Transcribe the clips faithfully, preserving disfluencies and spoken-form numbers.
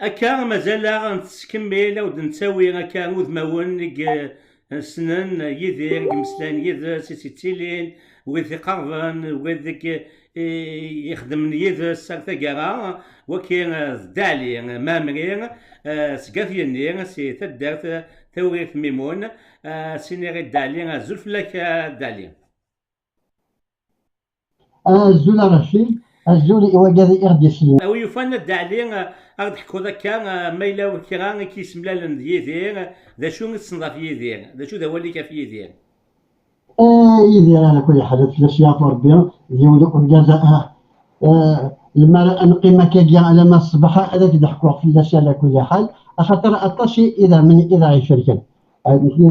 Akka, mazal-aɣ nettkemmil, ad d-nettawi akka udmawen i yessnen Yidir, i yemmeslayen yid-s, i s-yettilin, wid iqerben, wid i ixeddmen yid-s ar taggara. Waki, eh, d Dda Ɛli Mɛemmri, eh, seg At Yenni, si taddart, eh, Tawrirt Mimun. Eh, sini ɣer Dda Ɛli, azul fell-ak, eh, Dda Ɛli. Azul a Racid, azul i wagad i ɣ-d-yeslen. A wi yufan a Dda Ɛli, a ɣ-d-teḥkuḍ akka, ma yella kra i k-yessemlalen d Yidir, d acu i tessneḍ ɣef Yidir? D acu d awal-ik ɣef Yidir? Eh, Yidir, ɛla kulli ḥal, ad fell-as yeɛfu Rebbi, d yiwen urgaz, ah, eh, lemmer ad neqqim akkagi alamma ṣṣbeḥ, ad ak-d-ḥkuɣ fell-as ɛla kulli ḥal, axaṭer aṭas i idammen i d aɣ-icerken. Ah, nekni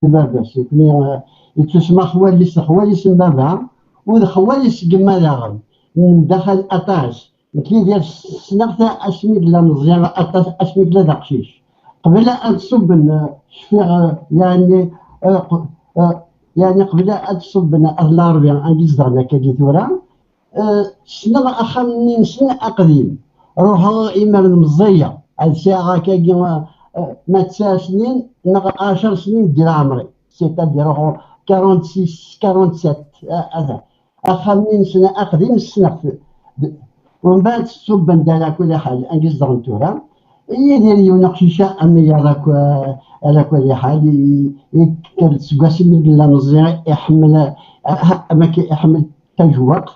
d baba-s, nekni, eh, yettusemma xwali-s, xwali-s n baba, u d xwali-s n yemma daɣen. Nemdaxal aṭas. Nekk Yidir ssneɣ-t asmi yella meẓẓi aṭas, asmi yella d aqcic. Qbel ad ṣubben, eh, cfiɣ, eh, yeɛni, eh, q-, eh, yeɛni qbel ad ṣubben At Lɛerbi, anga i zedɣen akkagi tura, eh, ssneɣ axxam-nni-nsen aqdim. Ruḥeɣ imir n meẓẓiyeɣ. Ad sɛiɣ akkagi, eh, ma tesɛa snin neɣ ɛecr snin di leɛmer-iw. C'est-à-dire, ruḥeɣ quarante-six, quarante-sept, eh, ata. Axxam-nni-nsen aqdim ssneɣ-t. D-, umbeɛd ṣubben-d ɛla kulli ḥal, anga i zedɣen tura. Yidir yiwen uqcic am wiyaḍ akk, ɛla kulli ḥal, i, i, yekker-d seg wasmi i yella meẓẓi, iḥemmel, ah, ah, am akka iḥemmel tajewwaqt.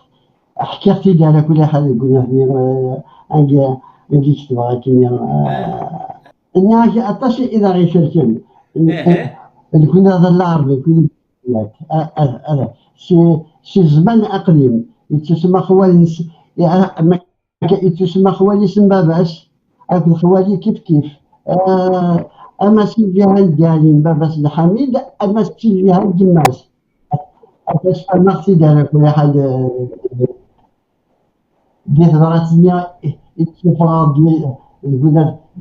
Ḥkiɣ-t-id ɛla kulli ḥal deg unafni, eh, anga, anga i ketbeɣ akkenni, eh, nniɣ-ak aṭas i d aɣ-icerken. N-, eh, nekni d Lɛerbi, nekni d At, at, at, si, si zzman aqdim, yettusemma xwali-s, ya, ma, yettusemma xwali-s n baba-s, akked xwali kif kif. Ah, ama Sylvia Handi Ali n baba-s n Ḥamid, ama Sylvia Handi n yemma-s. Aṭas, ama Sidi ɛla kulli ḥal, eh, di tebrat-nni i, i d-ssufɣeɣ di, di,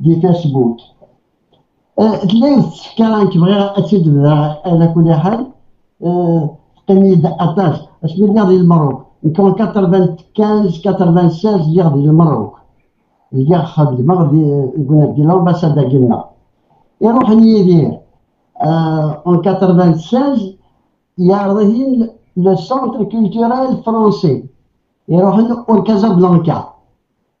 di Facebook. Eh, tella yiwet n tfekka nekk bɣiɣ ad tt-id-bedreɣ, ɛla kulli ḥal, eh, teqqim-iyi-d aṭas. Asmi lliɣ di Lmerruk, nekk en quatre-vingt-quinze, quatre-vingt-seize lliɣ di Lmerruk. Lliɣ xeddmeɣ di, di, di l'ambassade-agi-nneɣ. Iruḥen Yidir, eh, en quatre-vingt-seize, yeɛreḍ-ihin le centre culturel français. Iruḥen ur Casablanca.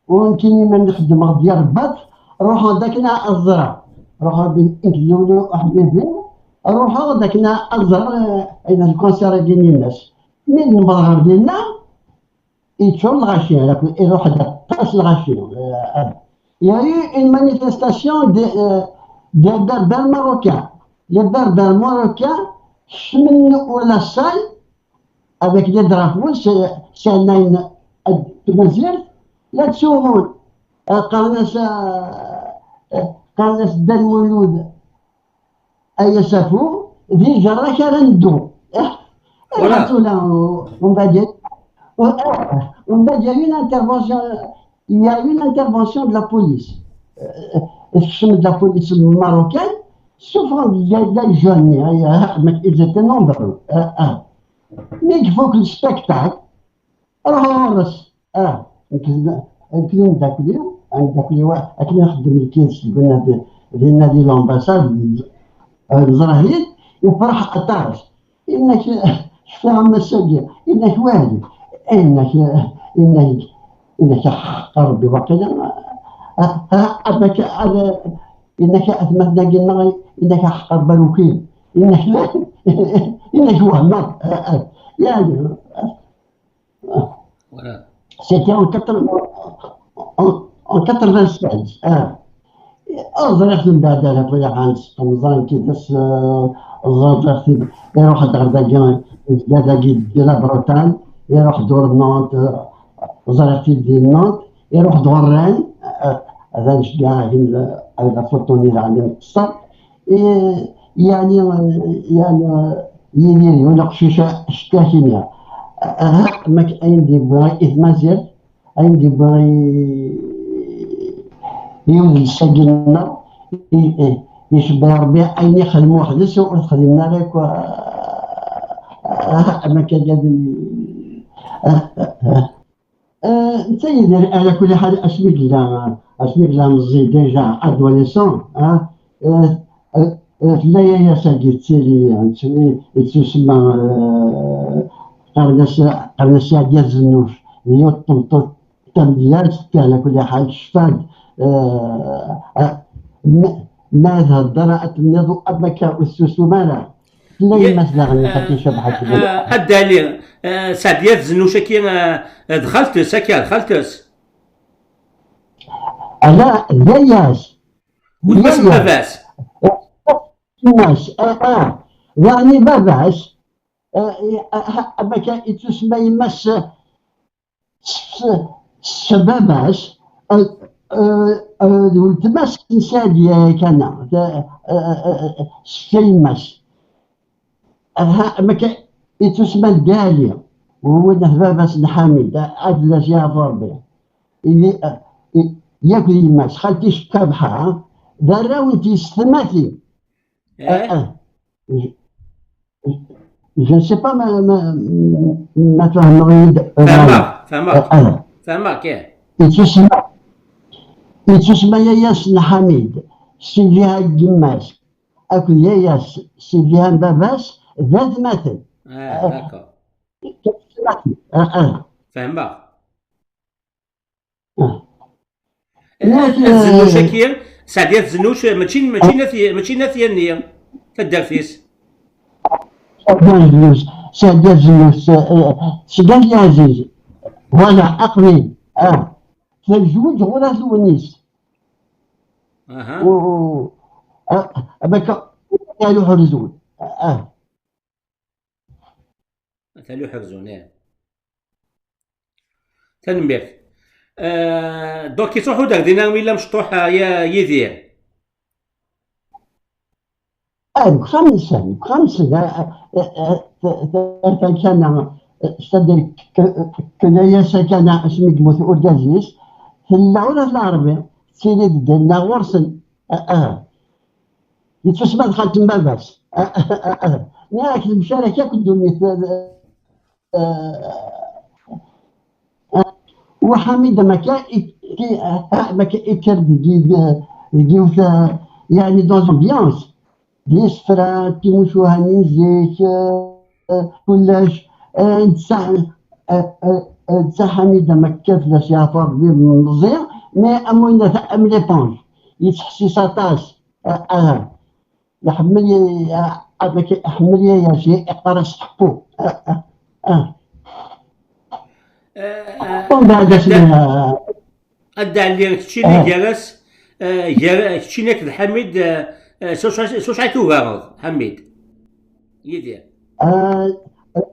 U nekkini ma nxeddmeɣ di Rrbat, ruḥeɣ-d akken ad ẓreɣ. Ruḥeɣ-d nekk d yiwen uḥbibi, ruḥeɣ-d akken ad ẓreɣ, eh, ayen lkunsir-agi-nni-ines. Mi d-newweḍ ɣer dinna, yeččur lɣaci, iruḥ-d aṭas lɣaci. Eh, il y a eu une manifestation des, euh, des Berbères marocains. Les Berbères marocains kecmen ur la salle avec des drapeaux, c'est, c'est une, une, la tsuhun, euh, qqaren-as, euh, euh, qqaren-as Dda Lmulud, ay asafu, di lǧerra-k ara neddu. Eh, eh, voilà. Ula, on va dire, on, eh, on va dire une intervention, il y a une intervention de la police. Euh, euh, de la police marocaine, souvent, il y a des jeunes, il y a, ils étaient nombreux. Euh, euh. Mais il faut que le spectacle, ruḥ ɣur-s. Ah, nekk d, nekk d umeddakel-iw, ameddakel-iw akken ixeddem lkids deg unadi, dinna di l'ambassade, ah, neẓra-t-id, yefreḥ aṭas. Yenna-k, cfiɣ am ass-agi, yenna-k wahi, yenna-k, yenna-k, yenna-k aḥeqq Rebbi waqila, ah, ah, ah, yenna-k atmaten-agi-nneɣ, yenna-k aḥeqq Rebbi ar ukin, yenna-k, yenna-k wehmeɣ, ah, ah, yeɛni, Voilà. C'était en quatre-vingts, en, en quatre-vingt-seize. Ah. Ah, ẓriɣ-t mbeɛd ara ṭṭileɣ ɛan seṭṭem, ẓran kidas, ah, ẓriɣ-t, iruḥ-d ɣer dagi, yezga dagi di la Bretagne, iruḥ-d ɣer Nantes, ah, ẓriɣ-t-id di Nantes, iruḥ-d ɣer Rennes, ah, ad neceggeɛ ahin, ah, la photo-nni daɣen nqeṣṣer. Eh, yeɛni, yeɛni, Yidir yiwen uqcic cekk-ak-ini. Aha, mak ayen d-yewwi i tmazirt, ayen d-yewwi i, i udles-agi-nneɣ, i, i, icebbeḥ Rebbi ayen ixdem weḥd-s ur t-xdimen ara akk, ah, ah, mak agad i, ah, ah, ah. Eh, netta Yidir, ɛla kulli ḥal, asmi yella, Asmi yella meẓẓi, déjà adolescent, ah, eh, eh, eh, tella yaya-s-agi tettili, yettili, yettusemma, eh, qqaren-as, qqaren-as Saɛdiya Zennuf, d yiwet n tmeṭṭut tamedyazt kan, ala kulli ḥal tecfa-d, eh, eh, ma, ma thedder ad tenniḍ am akka ur tessusum ara. Tella yemma-s daɣen, eh, Xaṭi Cabḥa Zennuf. Eh, a Dda Ɛli, eh, Saɛdiya Zennuf-agi, eh, d xaltes, akka, d xaltes. Ala, d yaya-s. Weltma-s n baba-s? Yemma-s, ah, ah. Yeɛni baba-s, ah, ah, ah, ah, yettusemma yemma-s s, s, s baba-s, ah, ah, ah, d weltma-s n Saɛdiya kan, ah, ah, ah, ah, s yemma-s. Aha, ma ka-, yettusemma Dda Ɛli, u winna d baba-s n Ḥamid, a-, ad la s-yeɛfu Rebbi. Ini, a-, i-, yak d yemma-s, xalti Cabḥa, d arraw n tyessetmatin. Eh? Ah, ah. Je, je ne sais pas ma, ma, ma fehmeɣ-iyi-d, eh, fehmeɣ, fehmeɣ. Ah, ah. Fehmeɣ kan. Yettusemma, yettusemma yaya-s n Ḥamid, s lǧiha n yemma-s. Akked yaya-s, s lǧiha n baba-s, d atmaten. Ah, d'accord. Ah, ah. Fehmeɣ. Ah. Eh, Zennus-agi, Saɛdiya Zennus, mačči, mačči n At, mačči n At Yanni, taddart-is. Saɛdiya Zennus, Saɛdiya Zennus, eh, Sidi Ɛziz. Voilà, aqbil. Ah. Tezweǧ ɣur At Lewnis. Aha. U, u, a, a, baka, At Lewnis. Ah. At Lewnis, eh. Tanemmirt. Euh, donc, yettruḥu-d ar dinna, willa mecṭuḥ, ah, ya Yidir? Ah, deg uxxam-nsen, deg uxxam-nsen, ah, ah, ah, ah, ah, ah, ah, c'est-à-dire que, que, que la yasa kan asmi yemmut urgaz-is, tella ula d Lɛerbi, tettili deg dinna ɣur-sen. Ah, ah. Yettusemma d xalt n baba-s. Ah, ah, ah, ah. Yak temcarak akk ddunit, ah, ah, ah. Wa Ḥamid, ma akka i, i, ah, ma akka ikker deg, deg, deg yiwet, ah, yeɛni dans l'ambiance. D isefra, timucuha-nni n zik, ah, ah, kullec. Ah, netta, ah, ah, ah, netta Ḥamid, ma akka tella s yeɛfu Rebbi meẓẓi, mais am winna ta-, am l'éponge. Yettḥessis aṭas. Ah, ah. Iḥemmel, ah, ah, iḥemmel yaya-s, iqqar-as Ḥeppu. Ah, ah, ah. Eh, eh, Ḥeppu, mbeɛd a Dda, asmi, ah, a Dda Ɛli, keččini, ah, gar-as, eh, gar, keččini akked Ḥamid, eh, eh, s wacu, s wacu ay tugareḍ, Ḥamid? Yidir. Ah, ah,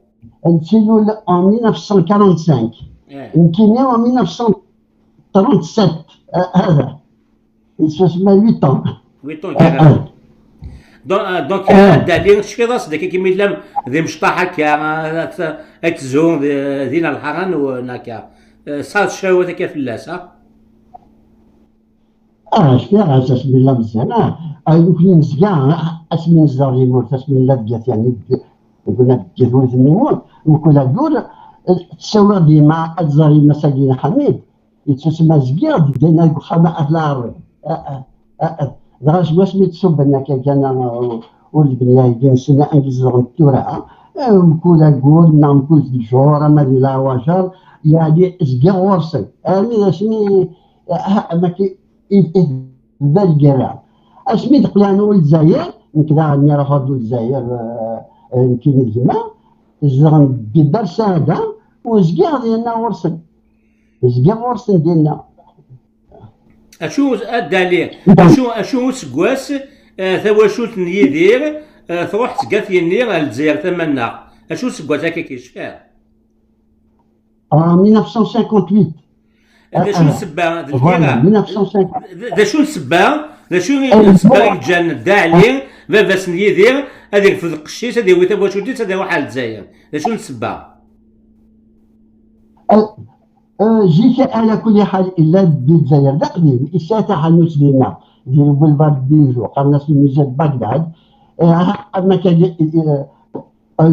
nettili en mille neuf cent quarante-cinq. Eh. Nekkini en mille neuf cent trente-sept. Ah, ah. Yessusem huit ans. Huit ans, ah, carrément. Donc, euh, donc, ah, a Dda Ɛli, tecfiḍ-as-d akka, imi tellam d imecṭaḥ akka, ah, ad, ad tezhu di, din lḥara-nwen akka. Eh, tesɛiḍ ccahwat akka fell-as, ha? Ah, cfiɣ-as asmi nella meẓẓyan, ah, ah, nekni nezga, ah, asmi nezdeɣ di tmurt, asmi nella deg At Yanni, deg, deg, deg tmurt, mkul aggur, eh, tsawiɣ dima ad ẓer yemma-s-agi n Ḥamid, yettusemma zgiɣ-d dinna deg uxxam At Lɛerbi. Ah, ah, ah, ah. Dɣa seg wasmi tt-subben akka kan, ah, ur d-bni agi-nsen anga zedɣent tura, ah, mkul aggur neɣ mkul ttjuṛ ama di leɛwacer, yeɛni zgiɣ ɣur-sen. Armi d asmi, ah, ah, ma ki-, i, i, d lgerra. Asmi d-qliɛen ur Lezzayer, nekk daɣen mi ruḥeɣ-d ur Lezzayer, eh, eh, nekkini d gma, zedɣen di Dar Saɛda, u zgiɣ dinna ɣur-sen. Zgiɣ ɣur-sen dinna. Acu, a Dda Ɛli, acu, acu useggas, eh, tawacult n Yidir, eh, truḥ seg At Yanni ar Lezzayer tama-nneɣ? Acu useggas akka i k-yecfiḍ? En mille neuf cent cinquante-huit. D acu n ssebba? D lgira? Voilà, mille neuf cent cinquante. D, d acu n ssebba? D acu i, eh, n ssebba i yeǧǧan Dda Ɛli, baba-s n Yidir, ad irfed lqecc-is, ad yawi tawacult-is, ad iruḥ ar Lezzayer? D acu n ssebba? Eh, eh, zik, ala kulli ḥal, illa di Lezzayer d aqdim, yesɛa taḥanut dinna, di boulevard Bijou, qqaren-as le musée de Bagdad. Eh, ama kan, eh, eh, eh,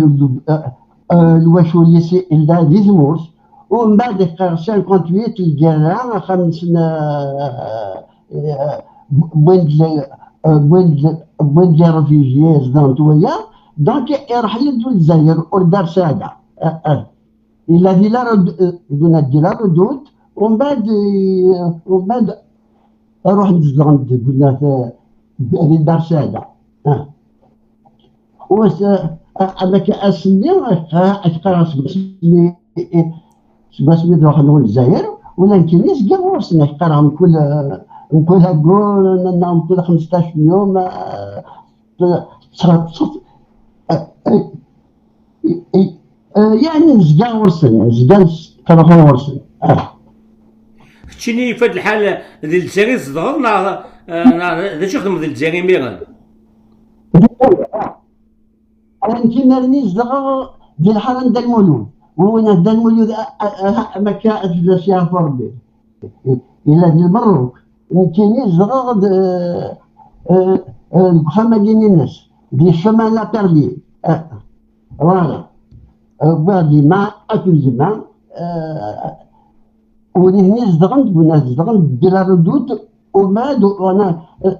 eh, lwacul-is illa di tmurt, ومن بعد يقرا cinquante-huit القرا، خمسنا، آه، آه، وين ال-، آه، وين ال-، وين les réfugiés زدان تويا. Donc يروح يدو الجزائر والدار سادة. آه، آه. إلا دي لا رد-، آه، قلنا دي لا ردود، ومن بعد، آه، ومن بعد روح نزدغن قلنا في، في دار سادة. آه. وس-، آه، هذاك أسني، آه، أتقرا سبسمي، سبسمي روح نقول الجزائر، ولا نكيني زكا ورسنا أتقرا من كل، من كل هاكور، من كل خمسطاش يوم، آه، تصرف، آه، آه، آه، يعني زكا ورسن، زكا نتقرا ورسن. آه. Keččini yufad lḥal di Lezzayer i tzedɣeḍ neɣ, eh, neɣ d acu i xedmeḍ di Lezzayer imiren? Ayen timerni zedɣeɣ di lḥara n Dda Lmulud. Win Dda Lmulud, a, a, a, am akka ad fell-as yeɛfu Rebbi. Yella di Lmerruk. Nekkini zedɣeɣ d, eh, eh, eh, deg uxxam-agi-ines, di chemin La Perle. Eh, voilà. Eh, wwiɣ gma akked gma, eh, u nitni zedɣen deg unat, zedɣen di la Redoute, umbeɛd, u-, ana, eh,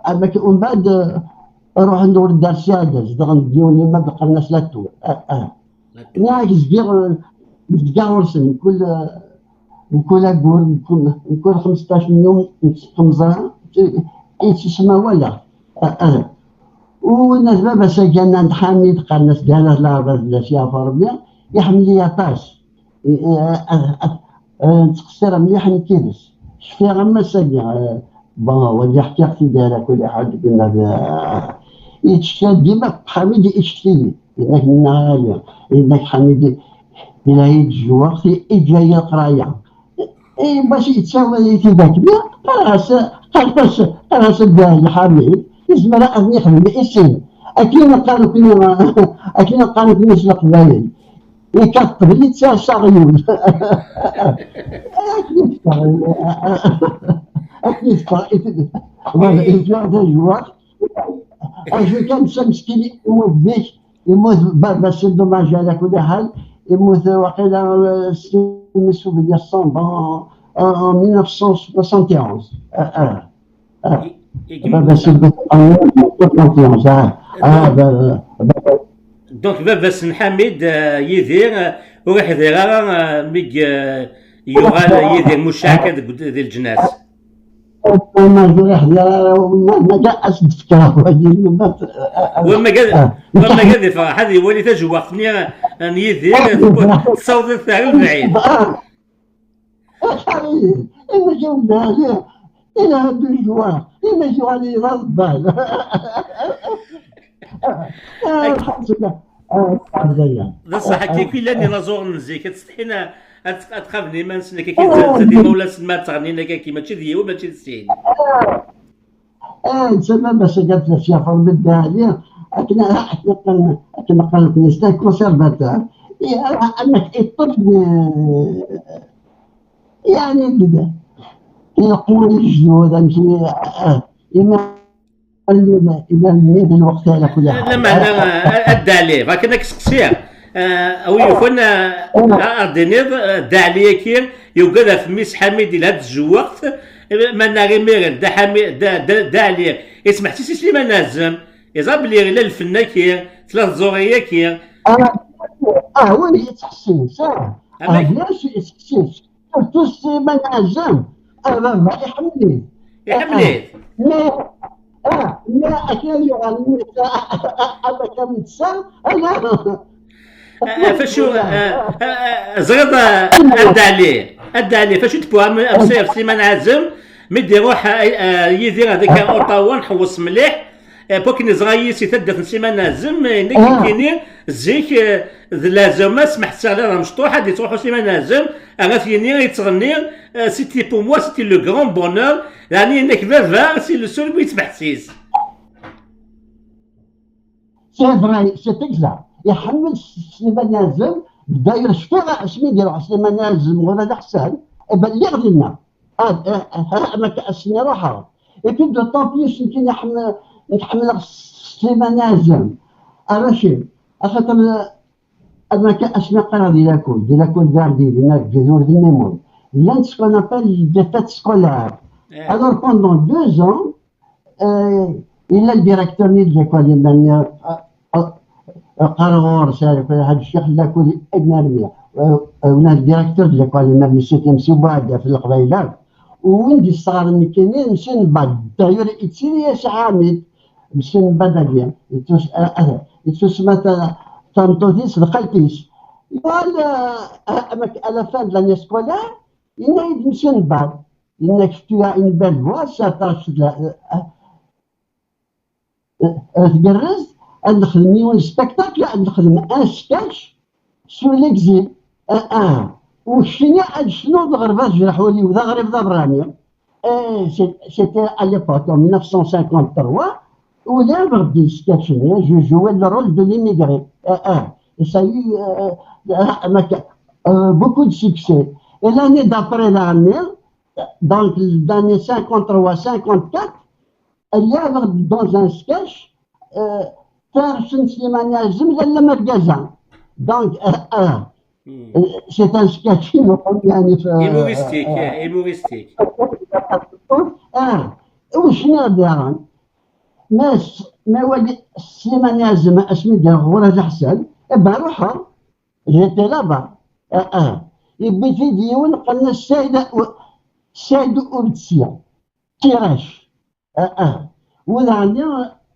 amek, umbeɛd, eh, ruḥen ɣer Dar Sɛada, zedɣen deg yiwen iman qqaren-as La Tour. Ah, ah. Nniɣ-ak zgiɣ, eh, zgiɣ ɣur-sen, mkul, eh, mkul ayyur, mkul, mkul xemsṭac n yum n tmeẓra, i, i tesma wala. Ah, ah. U nna d baba-s aganna n Ḥamid, qqaren-as Dala Laɛba, d la-s yeɛfu Rebbi, iḥemmel-iyi aṭas. I, i, a, a, a, nettqeṣṣir mliḥ nekk yid-s. Cfiɣ am ass-agi, eh, bon, wagi ḥkiɣ-t-id ara kul ḥedd, yenna-d, eh, yettcekka dima Ḥamid yettcekki-yi. Yenna-k, mennaɣ a Ali, yenna-k Ḥamid, il a eu des joueurs, i, i d-yella leqraya. Eh, bac yettawi-yi-t-id akken, qqareɣ-as, qqareɣ-as, qqareɣ-as-d Lḥamid, yezmer ad ten-yexdem i sin. Akken qqaren akkenni, akken qqaren akkenni s leqbayel. Yekkat qbel yettɛassa aɣyul. Akken i teffeɣ, akken i teffeɣ, i t-, voilà, i teffeɣ tajewwaqt. Acu kan, netta meskin, yemmut zik, yemmut baba-s, c'est dommage, ala kulli ḥal, yemmut waqila, euh, si mes souvenirs sont bons, en, en mille neuf cent soixante et onze. Ah, ah. Ah. Baba-s yemmut en mille neuf cent soixante et onze, ah. Ah, baba, baba. Donc, baba-s n Ḥamid, euh, Yidir, euh, ur iḥdir ara, euh, mi, euh, yuɣal Yidir Mucaɛka deg, di leǧnas. Ma ẓriɣ d ara, ma, ma ǧa as-d-fkeɣ wagi, ma, ah, ah, Wamma gad, ah. Wamma gad ifreḥ ad iwali tajewwaqt-nni n Yidir, tessaweḍ-it ar lebɛid. Ah. Aḥari, imek yewwel Ɛli, ila du joie, imek yuɣal yeḍ aḍebbal. Ah, alḥemdulillah. Ah, alḥemdulillah. D ṣṣeḥ, akka i llan inaẓuren n zik, ad ttsetḥin, ad, ad qaben iman-nsen akka, zdat imawlan-nsen ma ttɣennin akka, mačči d yiwen, mačči d sin. Ah, netta baba-s agat la syafer medda ali, akken, akken qqaren, akken qqaren nekni, c'est un conservateur. Et, ah, amek iṭṭef, eh, يعني, yeqqur lejdud, amek, ah, ima, ima, ima, di lweqt ala kulli ḥal. Lameɛna, a Dda Ɛli, bɣiɣ kan ad k-sseqsiɣ. Ah, a wi yufan, ah, a ɣ-d-tiniḍ, ah, Dda Ɛli-agi yugad ɣef mmi-s Ḥamid, yelha-d tzewwaɣt, eh, ma nniɣ imiren, Dda Ḥami-, Dda, Dda, Dda Ɛli, yesmeḥsis i Sliman Ɛazem, yeẓra belli yella lfenn-agi, tella tẓuri-agi. Ah, ah, oui, yettḥessis, ah. Amek? Ah, bien sûr, yettḥessis. Surtout Sliman Ɛazem, ah, baba, iḥemmel-it. Iḥemmel-it? Mais, ah, mais akken ad yuɣal mmi-s, ah, ah, ah, ah, ah, ah, Ah, facu, ah, ah, ah, ẓriɣ, ah, a Dda Ɛli, a Dda Ɛli, facu tewwa am, amsayaf Sliman Ɛazem, mi d-iruḥ, ah, ah, Yidir hadaak Ottawa, nḥewweṣ mliḥ, ah, wakken iẓra yis i taddart n Sliman Ɛazem, ah, nekk nekkini, zik, ah, d laɛzuma, smeḥsiɣ la d amecṭuḥ, ad ittruḥu Sliman Ɛazem, ara t-yini, yettɣenni, ah, c'était pour moi, c'était le grand bonheur, yeɛni, yenna-k baba, c'est le seul bu yettmeḥsis. C'est vrai, c'est exact. Iḥemmel Sliman Ɛazem, d'ailleurs, cfiɣ asmi d-iruḥ Sliman Ɛazem ɣur At Ḥsen, eh ben, lliɣ dinna. Ah, ah, ah, ah, ma ka-, asmi ruḥeɣ. Et puis, d'autant plus, nekk neḥm-, nekk ḥemmleɣ Sliman Ɛazem. Arrac-iw. Axaṭer, eh, Am akka asmi qqareɣ di lakul, di lakul Verdi, di Nagdud, ur d Mimun. Llant ce qu'on appelle des fêtes scolaires. Alors, pendant deux ans, euh, il a le directeur de l'école, il m'a dit, euh, euh, euh, qqareɣ ɣur-s, euh, Ḥaǧ Ccix n lakul, Ibn Armi. Euh, euh, on a le directeur de l'école, il m'a dit, c'est M. Bouad, في القبيلة. وين دي الصغار اللي كاينين، M. Nbad. D'ailleurs, يتسيري يا سي حامد. M. Nbad-agi, yettus-, ah, ah, yettusemma ta-, tameṭṭut-is d xalti-s. Yuɣal, ah, ah, amek, à la fin de l'année scolaire, yenna-yi-d M. Nbad, yenna-k, tu as une belle voix, ça t'axe de la, ah, ah, tgerrez, ad nexdem yiwen spectacle, ad nexdem un sketch sur l'exil. Ah, ah. U keččini ad tecnuḍ ɣer Bab Jraḥ Wali, u d aɣrib d aberrani. Eh, c'est- c'était à l'époque, en mille neuf cent cinquante-trois, où l'œuvre de sketch, je jouais le rôle de l'immigré. Ah, ah. Et ça a eu euh, euh, euh, beaucoup de succès. Et l'année d'après l'année, donc l'année cinquante-trois cinquante-quatre, elle y avait dans un sketch, euh, faire une semaine à Zim, la Margaza. Donc, euh, euh, c'est un sketch qui me convient. Humoristique, euh, humoristique. Ah, وشنو دارن؟ Mais, mais ولي السيمانة زعما اسمي دار غورة تحسن، ابا روحها، j'étais là-bas. اه اه. يبي في ديون قلنا السيد، السيد أوبتسيا، كيراش. اه اه. وذعني،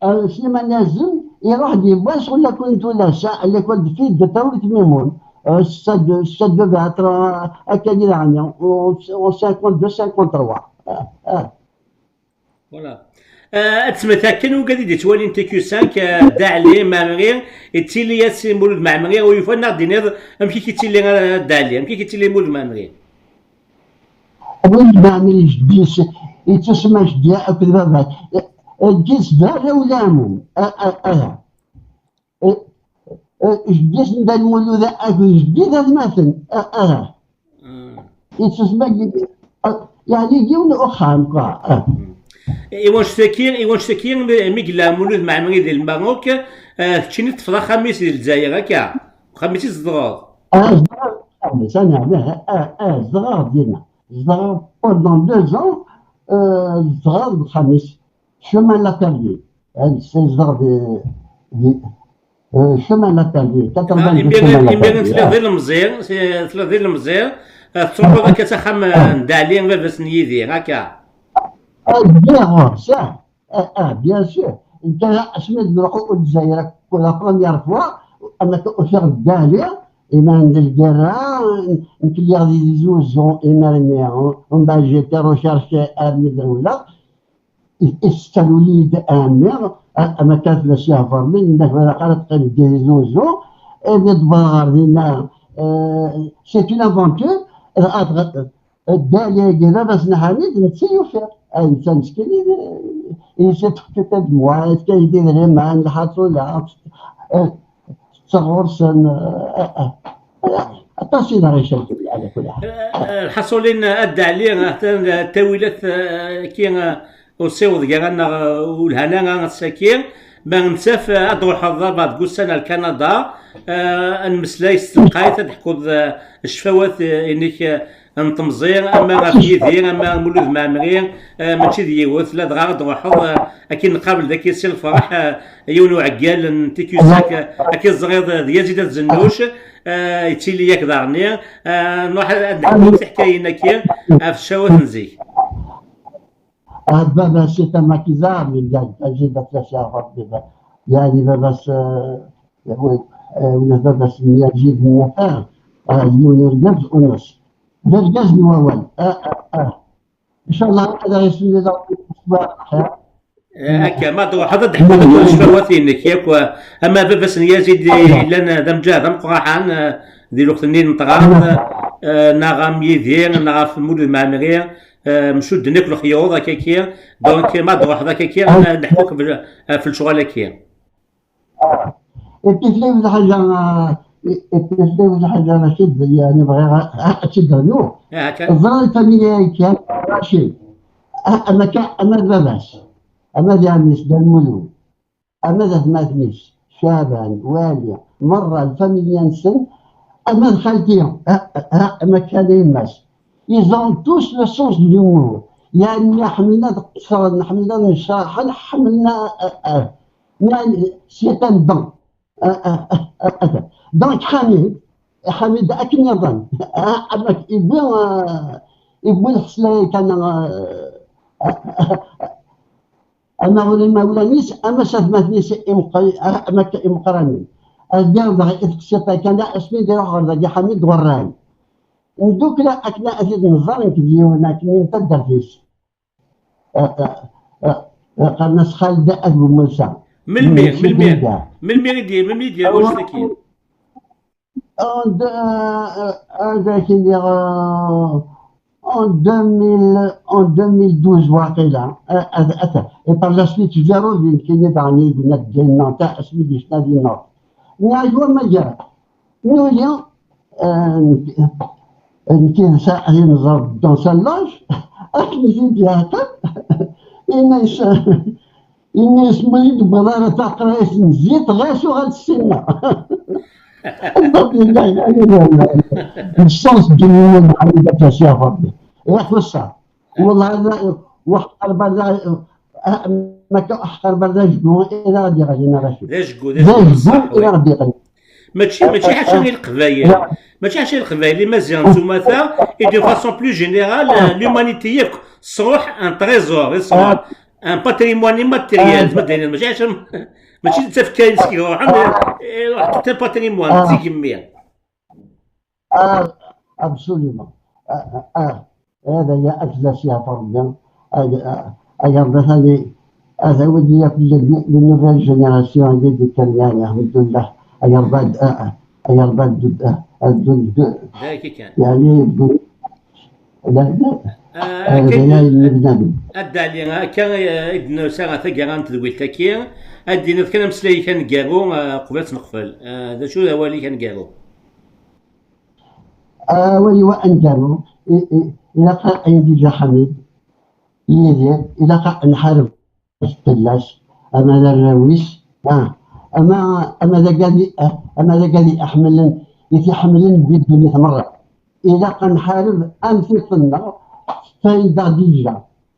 آه، سيما نازم يروح دي باش ولا كنت ولا ساعة اللي كنت في الدكتور تميمون. آه، السد السد بعترة أكل يعني وسانكون دو سانكون تروا. اه اه. Voilà. Ad tsemmet akken ugad i d-ittwalin T Q cinq, Dda Ɛli Mɛemmri, yettili-as i Mulud Mɛemmri, u yufa-d ad d-tiniḍ amek i k-ittili Dda Ɛli, amek i k-ittili Mulud Mɛemmri. Mulud Mɛemmri jeddi-s, yettusemma jeddi akked baba-s. Jeddi-s d arraw n leɛmum. Jeddi-s n Dda Lmulud akked jeddi d atmaten. Yettusemma yeɛni yiwen uxxam, quoi. I wanect-agi, i wanect-agi, mi yella Mulud Mɛemmri di Lmerruk, keččini teṭṭfeḍ axxam-is di Lezzayer, akka? Axxam-is i tzedɣeḍ? Zedɣeɣ dinna. Zedɣeɣ pendant deux ans, zedɣeɣ deg uxxam-is. Chemin Laperrier. Zedɣeɣ di, di chemin Laperrier. Imiren, imiren tella di Lemẓi, tella di Lemẓi, tettruḥuḍ akka s axxam n Dda Ɛli, baba-s n Yidir, akka? Ah, bien sûr. Nekk asmi d-nruḥ ur Lezzayer akk, la première fois, amek ufiɣ Dda Ɛli, imiren d lgirra, nekk lliɣ di Tizi Uzzu, imiren-nni, mbeɛd j'étais recherché armi d-rewleɣ, istaluli-d ɛemmi, amek ara tella s-yehburmi, yenna-k ma ilaq ara teqqim deg Tizi Uzzu, ad d-ḍebreɣ ɣer dinna, c'est une aventure, Dda Ɛli-agi, baba-s n Ḥamid, netta yufiɣ. Netta meskin, il s'est occupé de moi, yefka-yi-d idrimen, lḥaṣula, ttesseɣ ɣur-sen, aṭas i d aɣ-icerken, ɛla kulli ḥal. Lḥaṣulin, a Dda Ɛli, atan ttawilat-agi, ur ssiweḍ gar-aneɣ, ur lhan ara ass-agi, ma nettaf ad d-truḥeḍ ɣer deg ussan ar Kanada, ad nemmeslay s telqayt, ad d-teḥkuḍ ccfawat-inek n temẓi, ama ɣef Yidir, ama Mulud Mɛemmri, mačči d yiwet, ladɣa ad d-truḥeḍ, akken nqabel dagi si lferḥ, yiwen uɛeggal n T Q cinq, akken teẓriḍ d Yazid At Zennouch, yettili-yak daɣen, nruḥ ad d-neḥku tiḥkayin-agi ɣef ccfawat n zik. Ah, baba-s, c'est un maquisard, il a agi d aflac, yeɛreq baba. Yeɛni baba-s, euh, oui, euh, wala baba-s n Yazid n Nafar, ah, yiwen urgaz unas. D argaz n wawal. Ah, ah, ah. Ncallah, ad aɣ-yessuneḍ Ṛebbi ṣṣber. Akka, ma truḥeḍ ad d-teḥkuḍ ccfawat-inek yakk, ama baba-s n Yazid yellan d amǧahed ameqqraḥan, di lweqt-nni n ṭṭrad, neɣ am Yidir, neɣ ɣef Mulud Mɛemmri, mcudden akk lexyuḍ, akkaki. Donc, ma d-truḥeḍ akkaki, ad neḥku ɣef lecɣal-agi. Et puis, tella yiwet lḥaǧa, et puis, tella yiwet lḥaǧa, Racid, yeɛni bɣiɣ ad tt-id-rnuɣ. Ẓriɣ lfamilya-ya kan, Racid. Ama kan, ama d baba-s, ama d ɛemmi-s, Dda Lmulud. Ama d atmaten-is, Caɛban, Wali, merra lfamilya-nsen, ama d xalti, ha, ha, ama d xali yemma-s. Ils ont tous le sens de l'humour. Yeɛni ḥemmlen ad qeṣṣren, ḥemmlen ad necraḥen, ḥemmlen a, a, a, yeɛni c'est un don. A, a, a, a, a. Donc Ḥamid, Ḥamid akken iḍen, a, amek iwwi, a, iwwi lḥesla kan, a, a, a, ama ula imawlan-is, ama s atmaten-is imeqqr-, ama k-, imeqqranen. Ad d-yaweḍ i teqsiṭ-a kan, asmi d-iruḥ ɣer dagi Ḥamid Werran. Ndukla akken ad t-id-nẓer nekk d yiwen akken n taddart-is. A, a, a, a, qqaren-as Xaled At Bumelsa. Melmi, Melmi melmi, Xaled? Melmi i d-, melmi i d-yerra Awa- wannect-agi? En, euh, euh, ad ak-iniɣ, euh, en deux mille, en deux mille douze waqila, euh, euh, euh, et par la suite, zéro din kini daɣen i d-yekkan Nantes, asmi d-yecna di Nantes. Nniɣ-ak wama gar, nuli, euh, nekk d Saɛid nẓer dans un lodge, akken i t-id-yeɛqel, yenna-yas, Ini-as ma yi-d-tewwiḍ ara taqrayt n zzit, ɣas uɣal s tinna. Alhamdulillah, la ilaha illa Allah. Ssens d yiwen ḥayd afasi ɣef Rebbi. Iḥussa. Wallah, ala, waḥqar berda, ah, ma akka aḥqar berda ajgu, ila ɣad yeɣli neɣ acu. D ajgu, d D ajgu, ajgu, ṣṣeḥ, ila wi. Ɣad yeɣli. Mačči, mačči ḥaca i Leqbayel. Mačči ḥaca i Leqbayel, Imaziɣen s umata, et de façon plus générale, l'humanité yakk, tesruḥ un trésor, tesruḥ un patrimoine immatériel, ma d-yenniḍ, mačči ḥaca, mačči d tafekka-ines i iruḥen, iruḥ tout un patrimoine, d tigemmi. Ah, absolument. Ah, ah, ah. Hada ya akla si ɣef Rebbi. Ay, ah, ay Rebbi, tani, ad awid yakk les, les nouvelles générations, ay d-ikkan, yani, alhamdulillah. Ay Rebbi, ah, ah, ay Rebbi, ah, ah, ah, Dagi kan. Yani, la, la. Ah, ah, akka d i d-, ayen n bnadem. A Dda Ɛli, akka, eh, i d-nusa ɣer taggara n tedwilt-agi, ad d-tiniḍ kan ameslay-ik aneggaru, ah, qbel ad tt-neqfel. Ah, d acu d awal-ik aneggaru? Awal-iw aneggaru, i, i, ilaq a, a Yeddi Ǧaḥamid, Yidir, ilaq ad nḥareb fell-as, ama d arraw-is, ah, ama, ama d agad i, ah, ama d agad i iḥemmlen, i t-iḥemmlen di ddunit merra. Ilaq ad nḥareb am tiṭ-nneɣ, f ayen d aɣ-d-yeǧǧa.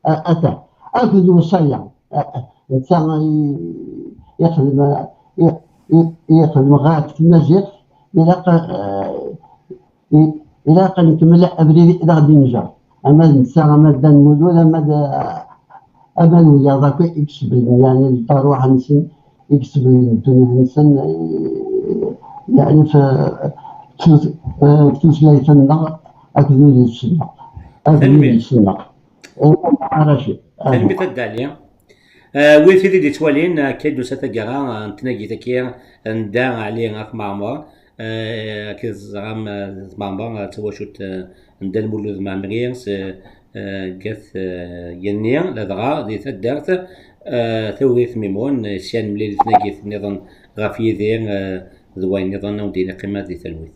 A-, ata, akked lewṣaya, a-, a-, netta i, ixdem, i, i, i ixdem ɣef tmaziɣt, ilaq, a, i, ilaq ad nkemmel abrid i d aɣ-d-inǧer. Ama d netta, ama d Dda Lmulud, ama d, ama d wiyaḍ akk i ikesben, yani, lbaruḥ-nsen, i ikesben ddunit-nsen, i, yani, f, f, f tutlayt-nneɣ akked udles-nneɣ. Akked Tanemmirt. Udles-nneɣ. Tanemmirt a Dda Ɛli. Eh, wid tid i d-ittwalin, eh, akka i d-tusa taggara, eh, n tnagit-agi n Dda Ɛli At Mɛemmer, eh, akka teẓram, eh, At Mɛemmer, eh, d tawacult, eh, n Dda Lmulud Mɛemmri, s, eh, Gat, eh, Yenni, ladɣa di taddart, eh, Tawrirt Mimun, eh, sya nemlil i tnagit nniḍen ɣef Yidir, eh, d wayen nniḍen, a wen-d-yini qqimet di talwit.